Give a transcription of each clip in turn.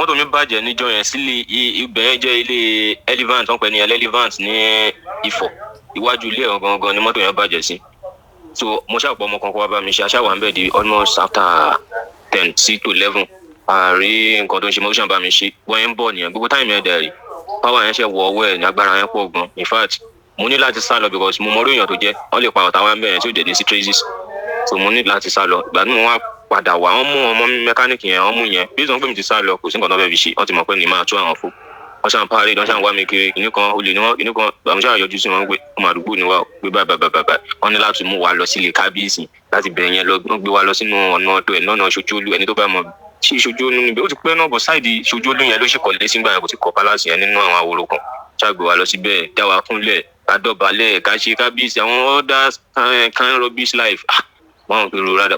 Mọ́tò mi bàjẹ́ níjọ́ yẹn sílé ibẹ̀ yẹn jẹ́ ilé Elephant, wọ́n pè ní Elephant ní Ifọ̀. Iwájú ilé ẹ̀ gangan ni mọ́tò yẹn bàjẹ́ sí. So mo ṣàpọ̀ ọmọ kan kó wá bá mi ṣe, aṣáwà ń bẹ̀ di almost after 10 sí to 11. Àárí nǹkan tó ń ṣe mọ́tò ṣàn bá mi ṣe. Wọ́n yẹn ń bọ̀ nìyẹn, gbogbo time yẹn dẹ̀ rí. Power yẹn ṣe wọ ọwọ́ ẹ̀ ní, agbára yẹn pọ̀ gan. In fact, mo ní láti sá lọ because mo mọ orí èèyàn tó jẹ́, wọ́n lè pa ọ̀tá wa ń bẹ̀ yẹn tí ò dẹ̀ ní sí traces. So mo ní láti sá lọ. Ìgbà tí mo wá padà wá, wọ́n mú ọmọ mẹkáníìkì yẹn, wọ́n mú yẹn. Bí wọ́n pè mí ti sá lọ, kò sí nǹkan tó fẹ́ fi ṣe. Wọ́n ti mọ̀ pé ní máa tú àwọn fún. Wọ́n ṣàn parí, wọ́n ṣàn wá mi kiri, kìnnì kan, olè ni wọ́n, kìnnì kan. Ìgbà mo ṣáà yọjú sí wọn pé ọmọ àdúgbò ni wá o, pé báyìí báyìí báyìí báyìí. Wọ́n ní láti mú wa lọ sílé kábíyèsí láti bẹ̀rẹ̀ yẹn lọ, wọ́n gbé wa lọ sínú ọ̀nà ọ̀dọ̀ ẹ̀ lọ́nà Ṣojúolú. Ẹni tó bá mọ̀ ṣé Ṣojúolú níbẹ̀, ó ti pẹ́ náà bọ̀ side Ṣojúolú yẹn ló ṣe kọ̀lé sígbà yẹn, kò ti kọ́ palace yẹn nínú àwọn àwòrán kan. Ṣáà gbé wa lọ síbẹ̀, dá wa kúnlẹ̀, ká dọ̀bálẹ̀, ká ṣe kábíyèsí, àwọn other kind rubbish life. Ah, wọ́n ń pèrò rádà.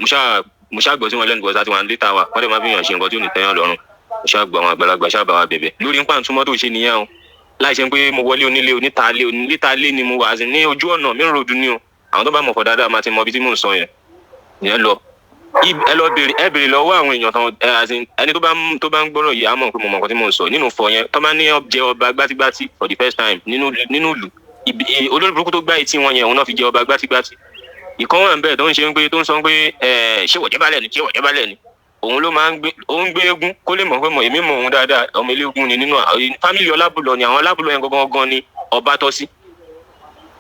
Mo ṣáà gbọ́ sí wọn lẹ́nu because àti wọn létà wa. Wọ́n dẹ̀ máa fi yàn ṣe nǹkan tí ò ní tẹ́yàn lọ́rùn. Mo ṣáà gbọ́, àwọn àgbàlagbà ṣáà bá wa bẹ̀bẹ̀. Lórí nípa àtúmọ̀ tó ṣe nìyẹn o. Láì ṣe pé mo wọlé onílé, oníta lé, oníta lé ni mo wà ní ojú ọ̀nà mi ròdù ni o. Àwọn tó bá mọ̀ fọ́ dáadáa máa ti mọ ibi tí mò ń sọ yẹn. Ìyẹn lọ. Ẹ lọ bèrè, ẹ bèrè lọ́wọ́ àwọn èèyàn tán ẹ, as in, ẹni tó bá ń gbọ́rọ̀ yìí á mọ̀ pé mo mọ̀ nǹkan tí mò ń sọ. Nínú fọ yẹn, tó bá ní jẹ ọba gbátígbátí for the first time nínú ìlú. Olórí burúkú tó gbá etí wọn yẹn, òun náà fi jẹ ọba gbátígbátí. Ìkan wà ń bẹ̀ tó ń ṣe pé tó ń sọ pé ẹ ṣé wọ̀ jẹ́ balẹ̀ ni, ṣé wọ̀ jẹ́ balẹ̀ ni. Òun ló máa ń gbé, òun gbé eégún kó lè mọ̀ pé mọ̀ èmi mọ̀ òun dáadáa, ọmọ eléégún ni nínú family Ọlábùlọ ni. Àwọn Ọlábùlọ yẹn gangan gan ni ọba tọ́ sí.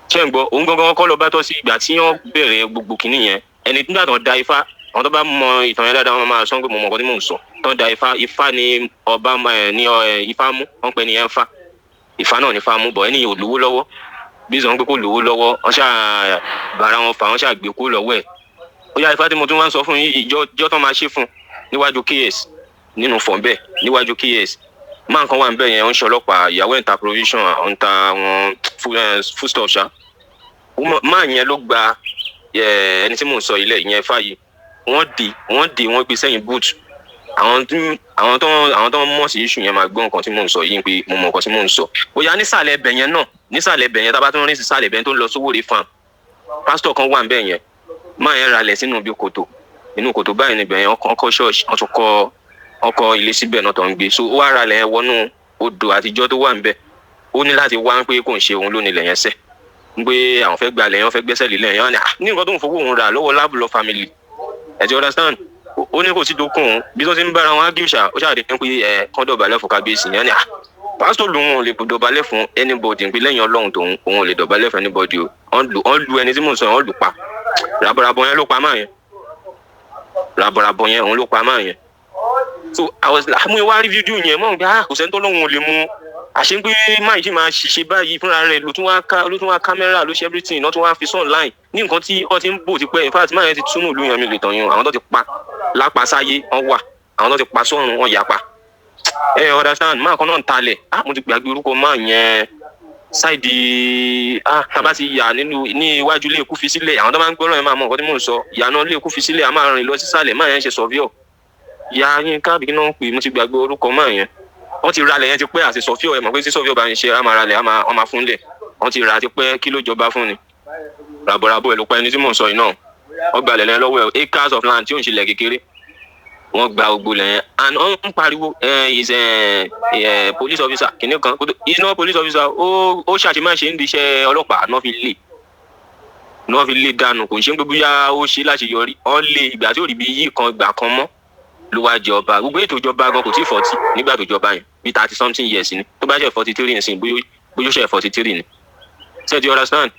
Ṣé ń gbọ́? Òun gangan kọ́ lọ́ba tọ́ sí. Ìgbà tí wọ́n bẹ̀rẹ̀ gbogbo kìíní yẹn, ẹni nígbà tó ń da ifá, àwọn tó bá mọ ìtàn yẹn dáadáa, wọn máa sọ pé mo mọ nǹkan tí mò ń sọ. Tó ń da ifá, ifá ni ọba ẹ ní ẹ ifá mú, wọ́n pè ní ẹ ń fa ifá náà ní ifá mú bọ̀. Ẹni yẹn ò lówó lọ́wọ́, bí sọ pé kò lówó lọ́wọ́, wọ́n ṣáà bára wọn fà, wọ́n ṣáà gbé kó lọ́wọ́ ẹ̀. Ó yá, ifá tí mo tún wá ń sọ fún yín, ìjọ tó máa ṣe fún níwájú ks nínú fọ̀n bẹ́ẹ̀, níwájú ks máa nǹkan wà níbẹ̀ yẹn, ó ń ṣe ọlọ́pàá, ìyàwó ẹ̀ ń ta provision, ó ń ta àwọn foodstuff ṣá. Máa yẹn ló gba ẹni tí mò ń sọ ilẹ̀ ìyẹn fàyè. Wọ́n dè, wọ́n gbé sẹ́yìn boot. Àwọn tó mọ̀ sí issue yẹn máa gbọ́ nǹkan tí mò ń sọ yìí pé mo mọ̀ nǹkan tí mò ń sọ. Bóyá nísàlẹ̀ ibẹ̀ yẹn náà, nísàlẹ̀ ibẹ̀ yẹn, tá a bá tún rìn sí sàlẹ̀ ibẹ̀ tó ń lọ sówórè farm, pásítọ̀ kan wà níbẹ̀ yẹn. Máa yẹn ralẹ̀ sínú ibi kòtò, inú kòtò báyìí níbẹ̀ yẹn. Wọ́n kọ́ ṣọ́ọ̀ṣì, wọ́n tún kọ́, wọ́n kọ́ ilé síbẹ̀ náà tó ń gbé. So ó wá ralẹ̀ yẹn wọnú odò àtijọ́ tó wà níbẹ̀. Ó ní láti wá pé kò ń ṣe òun ló nílẹ̀ yẹn sẹ́, ń pé àwọn fẹ́ gbalẹ̀ yẹn, wọ́n fẹ́ gbẹ́sẹ̀ lélẹ̀ yẹn. Wọ́n ní, "Ah, ní nǹkan tó ń fowó òun rà lọ́wọ́ Lábùlọ family." Ẹ ti understand? Ó ní kò sí tó kún òun bí tó ti ń bára wọn ágíù ṣá. Ó ṣàdé pé ẹ kán dọ̀bálẹ̀ fún kábíyèsí yẹn ni. Ah, pásítọ̀ lòun ò lè dọ̀bálẹ̀ fún anybody, pé lẹ́yìn Ọlọ́run tòun, òun ò lè dọ̀bálẹ̀ fún anybody o. Wọ́n lu ẹni tí mò ń sọ yẹn, wọ́n lù pa. Raborabo yẹn ló pa máa yẹn, raborabo yẹn, òun ló pa máa yẹn. So I was like, mo wá rí fídíò yẹn mọ̀ pé ah, kò sẹ́ni tó lóun ò lè mú àṣé pé máa yìí máa ṣiṣẹ́ báyìí fúnra rẹ̀, ló tún wá ká, ló tún wá kámẹ́rà, ló ṣe everything, ló tún wá fi online ní nǹkan tí wọ́n ti ń bò ti pẹ́. In fact, máa yẹn ti túnú ìlú yẹn. Mi lè tàn yín o, àwọn tó ti pa lápasáyé wọ́n wà, àwọn tó ti pa sọ́run wọ́n yà pa. Ẹ understand? Máa kan náà ń talẹ̀. Ah, mo ti gbàgbé orúkọ máa yẹn. Side, ah, tá a bá ti yà nínú ní iwájú ilé ikú fi sílẹ̀, àwọn tó máa ń gbọ́rọ̀ yẹn máa mọ nǹkan tí mò ń sọ. Ìyànà ilé ikú fi sílẹ̀, a máa rìn lọ sísàlẹ̀. Máa yẹn ṣe surveyor ìyá yín káàbì náà ń pè, mo ti gbàgbé orúkọ máa yẹn. Wọ́n ti ralẹ̀ yẹn ti pẹ́ àti surveyor. Ẹ̀ mọ̀ pé tí surveyor bá ń ṣe, á máa ralẹ̀, á máa wọ́n máa fún lẹ̀. Wọ́n ti rà á ti pẹ́. Kí ló jọba fún ni? Ràbọ̀ràbọ̀ ẹ̀ ló pa ẹni tí mò ń sọ yìí náà. Wọ́n gbalẹ̀ lẹ́yìn lọ́wọ́ ẹ̀, acres of land tí ò ń ṣe ilẹ̀ kékeré. Wọ́n gba gbogbo lẹ̀ yẹn and wọ́n ń pariwo ẹ is ẹ police officer kìnìún kan. He is not police officer. Ó ṣàṣemáṣe ń di iṣẹ́ ọlọ́pàá náà fi lé dànù. Kò ń ṣe pé bóyá ó ṣe láṣeyọrí. Wọ́n lé ìgbà tí ò rí bí yí kan ìgbà kan mọ́ ló wá jẹ ọba. Gbogbo ètò ìjọba gan kò tí 40 nígbà tó jọba yẹn, bí 30 something years ni. Tó bá jẹ́ 43 nísìnyí, bóyá ó ṣe 43 ni. Ṣé you understand?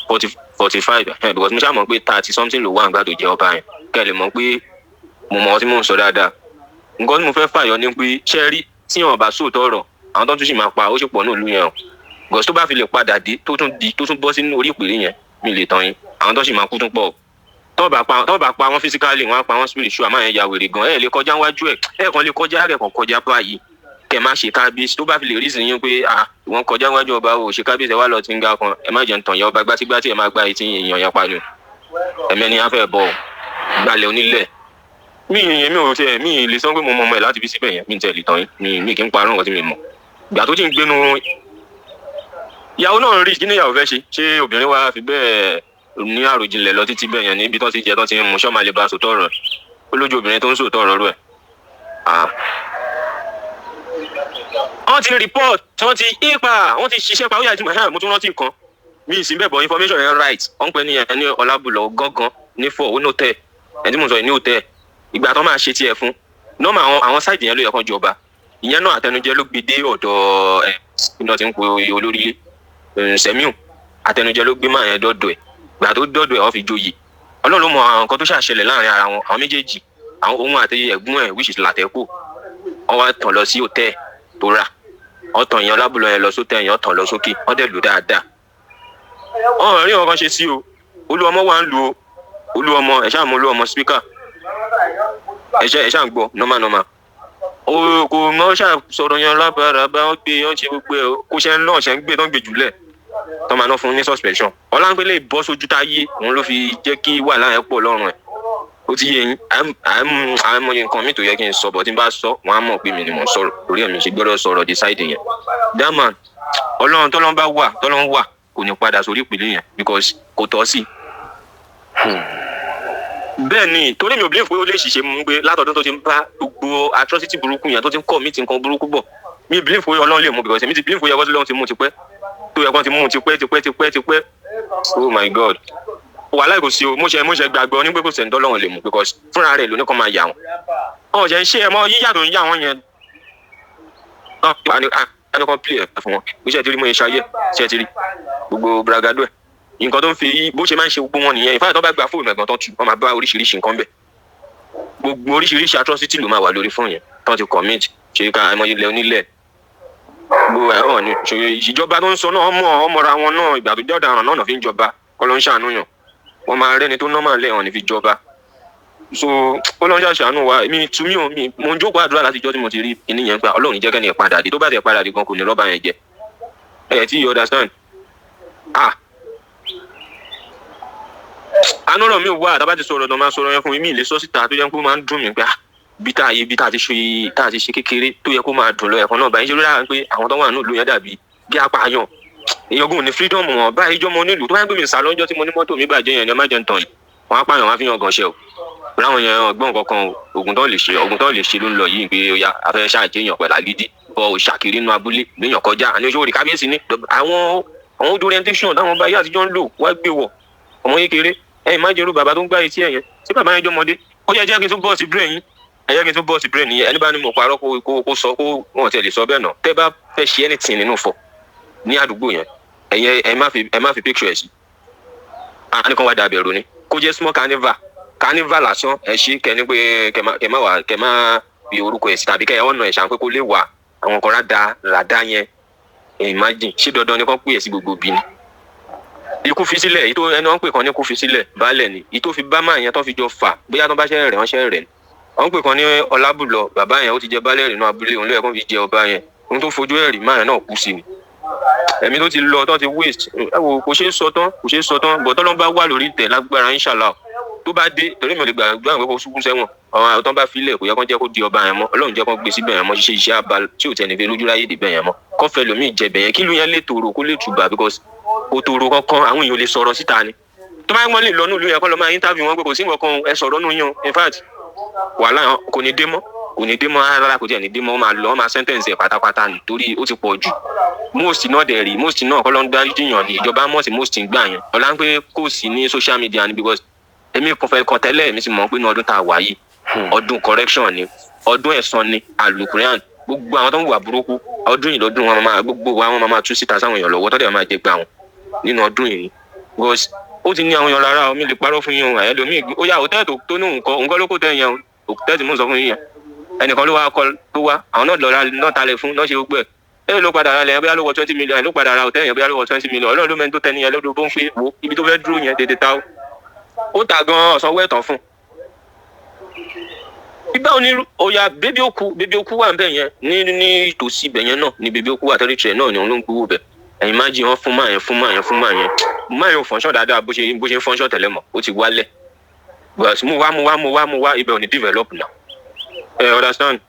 40, 45 ẹ̀, because mo ṣáà mọ̀ pé 30 something ló wà nígbà tó jẹ ọba yẹn. Kẹ́ ẹ lè mọ̀ pé mo mọ̀ ọ́ tí mò ń sọ dáadáa. Nǹkan tí mo fẹ́ fàyọ ni pé, ṣé rí, tí wọn bá sóòótọ́ ọ̀rọ̀, àwọn tó tún sì máa pa ó sì pọ̀ ní ìlú yẹn o. Because tó bá fi lè padà dé, tó tún di, tó tún bọ́ sínú orí ìpèrè yẹn, mi lè tàn yín, àwọn tó sì máa kú tún pọ̀ o. Tó bá pa wọn physically, wọn á pa wọn spiritual. Máa yẹn ya wèrè gan. Ẹ lè kọjá wájú ẹ, ẹ kàn lè kọjá rẹ, kàn kọjá báyìí, kẹ má ṣe kábíyèsí. Tó bá fi lè rí sí yín pé ah, wọn kọjá wájú ọba o, ṣe kábíyèsí, ẹ wá lọ tí ń ga kan. Ẹ má jẹ́ ń tàn yẹn, ọba gbátígbátí ẹ máa gbá etí èèyàn yẹn pa ni o. Ẹ̀mẹ́ni á fẹ́ bọ̀ gbalẹ̀ onílẹ̀. Mi èmi ò tiẹ̀ mi lè sọ pé mo mọ ọmọ ẹ̀ láti fi síbẹ̀ yẹn. Mi tẹ̀ lè tàn yín, mi kì í parọ́ nǹkan tí mi mọ̀. Ìgbà tó ti ń gbénu ìyàwó náà rí, kí ni ìyàwó fẹ́ ṣe? Ṣé obìnrin wa fi bẹ́ẹ̀ ní àròjinlẹ̀ lọ títí bẹ́ẹ̀ yẹn níbi tó ti jẹ tó ti ń mu? Ṣọ́ máa lè ba sòtọ́ ọ̀rọ̀? Ó lójú obìnrin tó ń sòtọ́ ọ̀rọ̀ rẹ̀. Ah. Wọ́n ti report, wọ́n ti ipa, wọ́n ti ṣiṣẹ́ pa. Ó yà tí mo tún rántí nǹkan mi ì sí bẹ́ẹ̀ bọ̀, information yẹn right. Wọ́n pè ní yẹn ní Ọlábùlọ̀ gángan ní fọ́ ó ní hotel. Ẹni tí mo sọ yìí ní hotel. Ìgbà tó máa ṣe tiẹ̀ fún nọ́ọ̀mù àwọn side yẹn ló yẹ kán jọba. Ìyẹn náà àtẹnujẹ ló gbé dé ọ̀dọ̀ ẹ̀ iná tí ń po olórí ilé Sẹ́miù. Àtẹnujẹ ló gbé máa yẹn dọ́dọ̀ ẹ̀. Ìgbà tó dọ́dọ̀ ẹ̀, wọ́n fi joyè. Ọlọ́run ló mọ àwọn nǹkan tó ṣàṣẹlẹ̀ láàrin ara wọn, àwọn méjèèjì, àwọn òun àti ẹ̀gbọ́n ẹ̀, which is Làtẹ́kù. Wọ́n wá tàn lọ sí hotel tó rà. Wọ́n tàn yẹn Ọlábùlọ̀ yẹn lọ sótẹ́ yẹn, wọ́n tàn lọ sókè, wọ́n dẹ̀ lò dáadáa. Wọ́n rí nǹkan ṣe sí o. Olúọmọ wà ń lu o. Olúọmọ ẹ̀ ṣáà mú Olúọmọ speaker ẹ̀ ṣáà ń gbọ́ normal normal. O kò mọ ṣáà sọ̀rọ̀ yẹn lábàràbà. Wọ́n gbé, wọ́n ṣe gbogbo ẹ̀, kó ṣe ń lọ́ọ̀ ṣe ń gbé tó ń gbé jùlẹ̀ tó máa ná fún ní suspension. Ọláńpẹ́ lè bọ́ sójú táyé, òun ló fi jẹ́ kí wàhálà yẹn pọ̀ lọ́rùn ẹ̀. Ó ti yé yín. Àìmọye nǹkan mi tó yẹ kí n sọ bọ̀, tí n bá sọ, wọ́n á mọ̀ pé mi ni mò ń sọ̀rọ̀ torí ẹ̀mí ṣe gbọ́dọ̀ sọ̀rọ̀ decide yẹn. That man, Ọlọ́run tọ́lọ́run bá wà, tọ́lọ́run wà, kò ní padà sórí ìpìlẹ̀ yẹn because kò tọ́ sí. Bẹ́ẹ̀ ni, torí mi ò believe pé ó lè ṣiṣẹ́ mú pé látọ̀dún tó ti ń bá gbogbo atrocity burúkú yẹn, tó ti ń commit nǹkan burúkú bọ̀, mi believe pé Ọlọ́run lè mú, because èmi ti believe pé yẹ kó tí Ọlọ́run ti mú tipẹ́, tó yẹ kó ti mú tipẹ́ tipẹ́ tipẹ́ tipẹ́. Oh my God, wàhálà kò sí o. Mo ṣe gbàgbọ́ ní pé kò sẹ́ni tọ́lọ́run lè mú, because fúnra rẹ̀ ló ní kó máa yà wọ́n. Ọ̀ ṣe ń ṣe ẹ mọ́ yíyà tó ń yà wọ́n yẹn náà, ní kàn play ẹ̀ fún wọn. Bí ṣe ti rí mo ṣe ṣayé, ṣe ti rí gbogbo bragado ẹ̀, nǹkan tó ń fi bó ṣe máa ń ṣe gbogbo wọn nìyẹn. Ìfáyà tó bá gba fóònù ẹ̀gbọ́n tó tù, wọ́n máa bá oríṣiríṣi nǹkan bẹ̀. Gbogbo oríṣiríṣi atrocity ló máa wà lórí fóònù yẹn tó ti commit ṣe ká àìmọye ilẹ̀ onílẹ̀ gbogbo ẹ̀ hàn ní ṣe. Ìjọba tó ń sọ náà, ọmọ ọmọra wọn náà, ìgbà tó jẹ́ ọ̀daràn náà fi ń jọba. Kọ́ ló ń ṣàánú yàn, wọ́n máa rẹ́ni tó normal lẹ́hàn ní fi jọba. So ó lọ́n ṣàṣàánú wa. Mi tú mi ò mi mo ń jókòó àdúrà láti jọ́ tí mo ti rí kíní yẹn pé Ọlọ́run jẹ́ kẹ́ni ẹ̀ padà dé. Tó bá tẹ̀ padà dé gan, kò ní rọ́bà yẹn jẹ ẹ̀ tí you understand. Ah, anọ́rọ̀ mi wà tá a bá ti sọ̀rọ̀ tó máa sọ̀rọ̀ yẹn fún mi, mi lè sọ síta, tó jẹ́ pé ó máa ń dùn mí pé ah, bí tá a yé bí tá a ti ṣe, tá a ti ṣe kékeré tó yẹ kó máa dùn lọ, ẹ̀kan náà báyìí ṣe ló dára pé àwọn tó wà nínú ìlú yẹn dàbí bí apààyàn. Èèyàn gùn ní freedom wọn báyìí. Jọmọ onílù tó bá ń gbé mi sá lọ́jọ́ tí mo ní mọ́tò mi bàjẹ́ yẹn ni, ẹ má jẹ́ ń tàn yìí, wọ́n á pààyàn, wọ́n á fi yàn gan ṣe o. Láwọn yẹn ọgbọ́n kankan o, oògùn tó lè ṣe, oògùn tó lè ṣe ló ń lọ yìí pé ó yá, afẹ́ ṣàjẹyàn pẹ̀lú agídí bọ́ òṣàkiri inú abúlé gbéyàn kọjá àní oṣù orí kábíyèsí ní àwọn old orientation táwọn bá yé àtijọ́ ń lò wá gbé wọ̀ ọmọ kékeré. Ẹ̀yìn má jẹ́rú bàbá tó ń gbá etí ẹ̀yẹn tí bàbá yẹn jọmọdé. Ó yẹ jẹ́ kí n tún bọ́ sí brain yín, ẹ jẹ́ kí n tún bọ́ sí brain yín. Ẹni bá ní mo parọ́, kó sọ, kó wọn tiẹ̀ lè sọ bẹ́ẹ̀ náà. Tẹ́ bá fẹ́ ṣe anything nínú fọ̀ ní àdúgbò yẹn, ẹ̀yẹ ẹ má fi picture ẹ̀ sí. A ní kàn wá dàbẹ̀rù ni, kó jẹ́ small carnival, carnival lásán ẹ ṣe kẹ́ni pé kẹ́ má wà, kẹ́ má fi orúkọ ẹ̀ sí tàbí kẹ́ ẹ ọ̀nà ẹ̀ ṣàn pé kó lè wà àwọn kan rádà rádà yẹn. Imagine, ṣé dandan ni kàn pè é sí gbogbo bí ni ikú fi sílẹ̀ èyí tó ẹni wọ́n pè kan ní kú fi sílẹ̀ baálẹ̀ ni èyí tó fi bá máa yẹn tó fi jọ fà, bóyá tó bá ṣẹ́ rẹ̀ wọ́n ṣẹ́ rẹ̀ ni. Wọ́n pè kan ní Ọlábùlọ, bàbá yẹn ó ti jẹ baálẹ̀ rẹ̀ nínú abúlé, òun ló yẹ kó fi jẹ ọba yẹn. Òun tó fojú ẹ̀ rí máa yẹn náà kú sí ni. Ẹ̀mí tó ti lọ, tó ti waste, ẹ wo, kò ṣeé sọ tán, kò ṣeé sọ tán bọ̀. Tọ́lọ́ bá wà lórí ìtẹ̀ lágbára, inshallah, tó bá dé, torí mi ò lè gbàgbọ́ àwọn pé kó ṣubú sẹ́wọ̀n. Àwọn àwọn tó ń bá filẹ̀, kò yẹ kó jẹ́ kó di ọba yẹn mọ́. Ọlọ́run jẹ́ kó gbé síbẹ̀ yẹn mọ́, ṣiṣẹ́ iṣẹ́ àbá tí ò tẹ̀ ní fi lójú ráyè débẹ̀ yẹn mọ́, kó fẹ́ lòmíì jẹ bẹ̀ yẹn, kí ìlú yẹn lè tòrò, kó lè tùbà, because kò tòrò kankan. Àwọn èèyàn ò lè sọ̀rọ̀ síta ni. Tó bá wọ́n lè lọ nílùú yẹn, kó lọ máa interview wọn pé kò sí nǹkan kan, ẹ sọ̀rọ̀ nù yín o. In fact, wàhálà kò ní dé mọ́, kò ní dé mọ́ rárá, kò tiẹ̀ ní dé mọ́. Wọ́n máa lọ, wọ́n máa sentence ẹ̀ pátápátá ni, torí ó ti pọ̀ jù. Most náà dẹ̀ rí, most náà kọ́ ló ń dárí jìyàn ní ìjọba mọ̀ sí most ń gbà yẹn. Ọ̀la ń pé kò sí ní social media ni, because èmi kò fẹ́ kan tẹ́lẹ̀. Èmi sì mọ̀ pé ní ọdún tá a wà yìí, ọdún correction ni, ọdún ẹ̀san ni alukuran. Gbogbo àwọn tó ń wà burúkú ọdún yìí lọ́dún wọn máa gbogbo wa, wọn máa tú síta sáwọn èèyàn lọ́wọ́, tọ́lẹ̀ máa jẹ gbà wọn nínú ọdún yìí, because ó ti ní àwọn èèyàn lára. Omi lè parọ́ fún yín o. Ẹlòmíì ó yà hòtẹ́ẹ̀lì tó ní nǹkan nǹkan ló kó tẹ̀ yẹn o. Hòtẹ́ẹ̀lì tí mò ń sọ fún yín yẹn, ẹnìkan ló wá kọ tó wá, àwọn náà lọ́ra náà talẹ̀ fún náà ṣe gbogbo ẹ̀. Ẹ ló padà ra lẹ̀ yẹn, bóyá ló wọ 20 million, ló padà ra hòtẹ́ẹ̀lì yẹn, bóyá ló wọ 20 million. Ọlọ́run ló mẹ́ni tó tẹ́ níyẹn lọ́dún bó ń fi wo ibi tó fẹ́ dúró yẹn tètè ta ó ta gan-an, ọ̀sán wẹ̀tàn fún ibà òní. Ọ̀yà bébí òkú, bébí òkú wà nbẹ yẹn ní ìtòsí ibẹ̀ yẹn náà ní bébí òkú wà, tẹ́lẹ̀ náà ni òun ló ń gbowó bẹ̀. Ẹ̀yin má jí wọn fún máa yẹn, fún máa yẹn, fún máa yẹn, máa yẹn ò function dáadáa bó ṣe ń function tẹ́lẹ̀ mọ́, ó ti wálẹ̀. But mo wá, mo wá, mo wá, mo wá, ibẹ̀ ò ní develop now. Ẹ understand?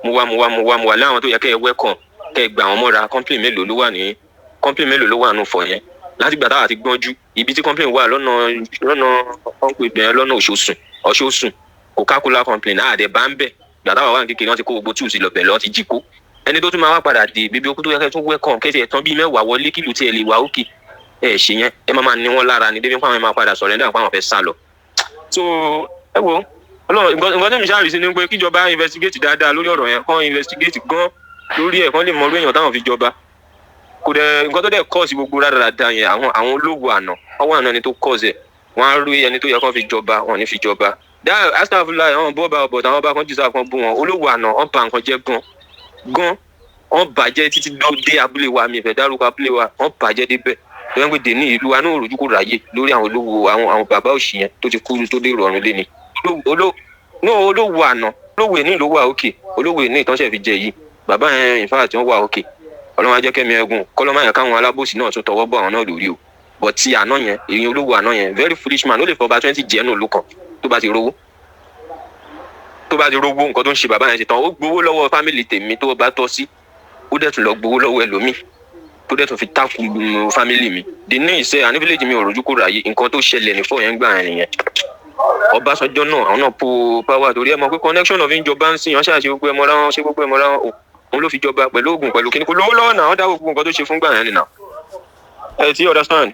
Mo wá, mo wá, mo wá, mo wá láwọn tó yẹ kẹ́ ẹ welcome, kẹ́ ẹ gbà wọ́n mọ́ra. Complain mélòó ló wà ní, complain mélòó ló wà nù fọ̀ yẹn láti gbà táwa ti gbọ́njú? Ibi tí complain wà lọ́nà ọ̀pọ̀ ibẹ̀ lọ́nà Òṣòsùn, Ọ̀ṣọ́sùn, Coca-Cola complain àdẹ bá ń bẹ̀. Gbà táwa wà ní kékeré, wọ́n ti kó gbogbo tools lọ bẹ̀ lọ́ ti jí kó. Ẹni tó tún máa wá padà dé bíbí okú tó yẹ kẹ́ tún welcome, kẹ́sì ẹ̀ tán bíi 10 wọlé, kílù tiẹ̀ lè wà òkè. Ẹ ṣe yẹn, ẹ máa máa ní wọn lára ni débi pé àwọn máa padà surrender pé àwọn fẹ́ sá lọ. So ẹ wo, Ọlọ́run, nǹkan tẹ́mi ṣáà rí sí ni pé kíjọba investigate dáadáa lórí ọ̀rọ̀ yẹn, kán investigate gan lórí ẹ̀, kán lè mọ irú èèyàn táwọn fi jọba. Kò dẹ̀ nǹkan tó dẹ̀ cause gbogbo rádaràda yẹn, àwọn olówó àná, ọwọ́ àná ni tó cause ẹ̀. Wọ́n á rí ẹni tó yẹ kán fi jọba, wọn ò ní fi jọba. Dá astafula, àwọn bọ́ọ̀bà ọ̀bọ̀ táwọn bá kan jù kan bú wọn. Olówó àná, wọ́n bà nǹkan jẹ́ gan gan, wọ́n bàjẹ́ títí dé abúlé wa. Mi ìfẹ́ dárúkọ abúlé wa, wọ́n bàjẹ́ débẹ̀ tó yẹn pé dèní ìlú wa náà rojú kò ráyè lórí àwọn olówó, àwọn bàbá òṣì yẹn tó ti kú, tó dé ìrọ̀rùn lé ni. Olówó àná, olówó èní ló wà òkè, olówó èní ìtọ́sẹ̀ fi jẹ yìí. Bàbá yẹn, in fact, wọ́n wà òkè. Ọlọ́run á jẹ́ kẹ́mi ẹ̀gùn kọ́lọ́mọ yẹn, káwọn alábòsí náà tún tọwọ́ bọ̀ àwọn náà lórí o. But ti àná yẹn, èyí olówó àná yẹn, very foolish man. Ó lè fọba 20 jẹ́ nù lókàn tó bá ti rówó, tó bá ti rówó. Nǹkan tó ń ṣe bàbá yẹn ti tán. Ó gbowó lọ́wọ́ family tèmi tó bá tọ́ sí, ó dẹ̀ tún lọ gbowó lọ́wọ́ ẹlòmíì tó dẹ̀ tún fi tákù family mi dì ní ìṣe àní village mi ò rojú kó ráyè. Nǹkan tó ṣẹlẹ̀ ní fọ́ yẹn gbà yẹn nìyẹn. Ọbásanjọ́ náà, àwọn náà po power torí ẹ mọ̀ pé connection of ìjọba ń sìn wọ́n ṣàṣe gbogbo ẹ mọ́ra wọn, ṣe gbogbo ẹ mọ́ra wọn. Òun ló fi jọba pẹ̀lú oògùn, pẹ̀lú kíní, kò lówó lọ́wọ́ náà. Wọ́n dá gbogbo nǹkan tó ṣe fún gbà yẹn nìyà. Ẹ ti understand?